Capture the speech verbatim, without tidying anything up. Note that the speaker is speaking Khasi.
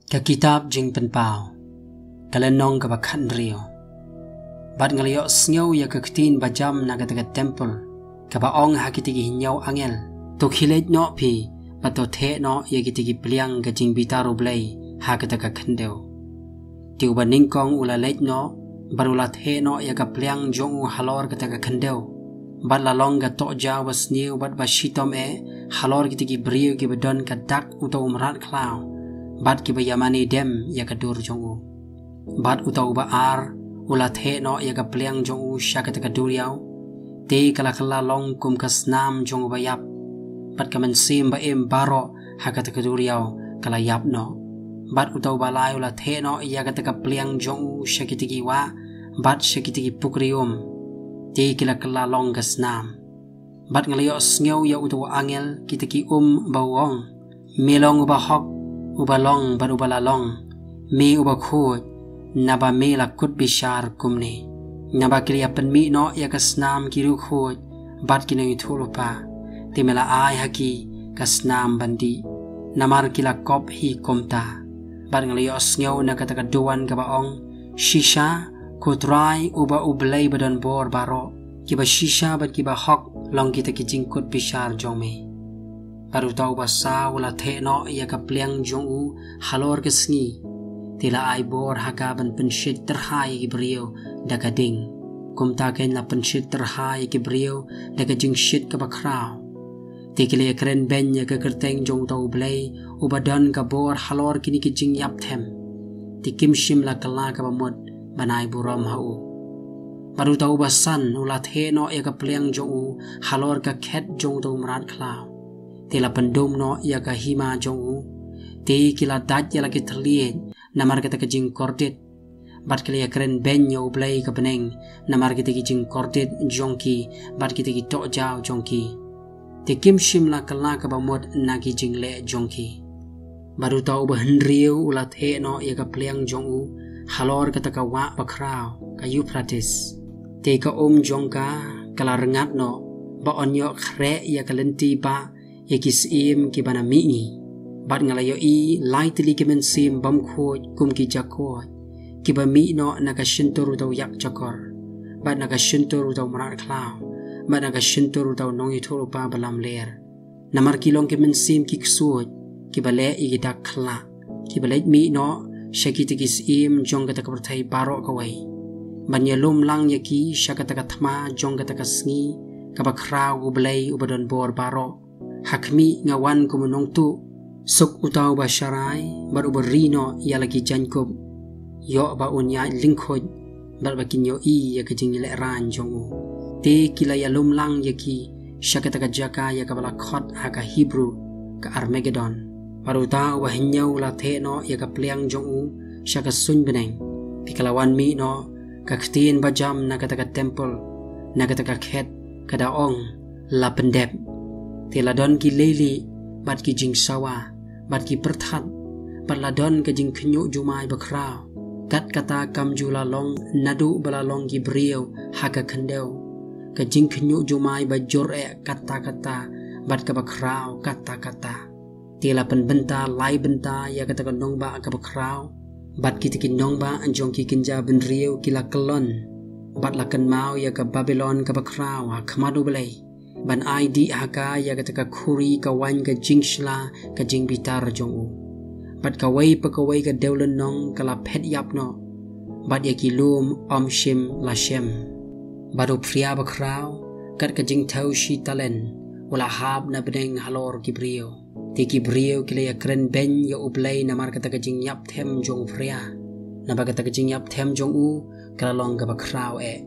Ka kitab Jingpynpaw, ka lynnong kaba khathynriew. Bad nga la ïohsngew ïa ka ktien bajam na kata ka templ, kaba ong ha kita ki hynñiew angel: To khie leit noh phi, bad to theh noh ïa kita ki pliang ka jingbitar U Blei ha kata ka khyndew. Te uba nyngkong u la leit noh, bad u la theh noh ïa ka pliang jong u halor kata ka khyndew. Bad la long ka tohjaw basniew bad bashitom eh halor kita ki briew kiba don ka dak uta u mrad khlaw, bad kiba ïamane dem ïa ka dur jong u. Bad uta uba ar u la theh noh ïa ka pliang jong u sha kata ka duriaw. Te ka la kylla long kum ka snam jong uba ïap, bad ka mynsiem ba im baroh ha kata ka duriaw ka la ïap noh. Bad uta uba lai u la theh noh ïa kata ka pliang jong u sha kita ki wah bad sha kita ki pukri um. Te ki la kylla long ka snam. Bad nga la ïohsngew ïa uta u angel kita ki um ba u ong: Me long uba hok, uba long bad uba la long, me uba khuid, naba me la kut bishar kumne. Naba ki la ïapynmih noh ïa ka snam ki riewkhuid bad ki nongïathuhlypa, te me la ai ha ki ka snam ban dih, namar ki la kop hi kumta. Bad nga la ïohsngew na kata ka duwan kaba ong: Shisha, ko Trai uba U Blei ba don bor baroh, kiba shisha bad kiba hok long kita ki jingkut bishar jong me. Bad uta uba saw u la theh noh ïa ka pliang jong u halor ka sngi. Te la ai bor ha ka ban pynshit tyrha ïa ki briew da ka ding, kumta kein la pynshit tyrha ïa ki briew da ka jingshit kaba khraw. Te ki la ïakren beiñ ïa ka kyrteng jong uta U Blei uba don ka bor halor kine ki jingïapthem. Te kim shym la kylla kaba mut ban ai burom ha u. Bad uta uba san u la theh noh ïa ka pliang jong u halor ka khet jong uta u mrad khlaw. Te la pyndum noh ïa ka hima jong u. Te ki la dait ïa la ki thylliej namar kata ka jingkordit. Bad ki la ïakren beiñ ïa U Blei ka bneng namar kita ki jingkordit jong ki bad kita ki tohjaw jong ki. Te kim shym la kylla kaba mut na ki jingleh jong ki. Bad uta uba hynriew u la theh noh ïa ka pliang jong u halor kata ka wah bakhraw, ka Euphrates. Te ka um jong ka ka la rngat noh, ba yn ïoh khreh ïa ka lynti bah ïa ki syiem kiba na mihngi. Bad nga la ïohi lai tylli ki mynsiem bymkhuid kum ki jakhuid, kiba mih noh na ka shyntur uta u ïakjakor, bad na ka shyntur uta u mrad khlaw, bad na ka shyntur uta u nongïathuhlypa ba lamler. Namar ki long ki mynsiem ki ksuid, kiba leh ïa ki dak khlak, kiba leit mih noh sha kita ki syiem jong kata ka pyrthei baroh kawei, ban ïalum lang ïa ki sha kata ka thma jong kata ka sngi kaba khraw U Blei uba don bor baroh. Ha khmih, nga wan kum u nongtuh. Suk uta uba sharai bad uba ri noh ïa la ki jaiñkup, ïoh ba un ïaid lyngkhuid bad ba kin ïohi ïa ka jinglehraiñ jong u. Te ki la ïalum lang ïa ki sha kata ka jaka ïa kaba la khot ha ka Hebru ka Armagedon. Bad uta uba hynñiew u la theh noh ïa ka pliang jong u sha ka suiñ bneng. Te ka la wan mih noh ka ktien bajam na kata ka templ, na kata ka khet, ka da ong: La pyndep. Te la don ki leilieh bad ki jingsawa bad ki pyrthat, bad la don ka jingkhynñiuh jumai bakhraw, kat kata kam ju la long naduh ba la long ki briew ha ka khyndew, ka jingkhynñiuh jumai ba jur eh katta katta bad kaba khraw katta katta. Te la pynbynta lai bynta ïa kata ka nongbah kaba khraw, bad kita ki nongbah jong ki kynja bynriew ki la kyllon, bad la kynmaw ïa ka Babilon kaba khraw ha khmat U Blei, ban ai dih ha ka ïa kata ka khuri ka waiñ ka jingshla ka jingbitar jong u. Bad kawei pa kawei ka dewlynnong ka la phet ïap noh, bad ïa ki lum ym shym la shem. Bad u phria bakhraw, kat ka jingthew shi talen, u la hap na bneng halor ki briew. Te ki briew ki la ïakren beiñ ïa U Blei namar kata ka jingïapthem jong u phria, naba kata ka jingïapthem jong u ka la long kaba khraw eh.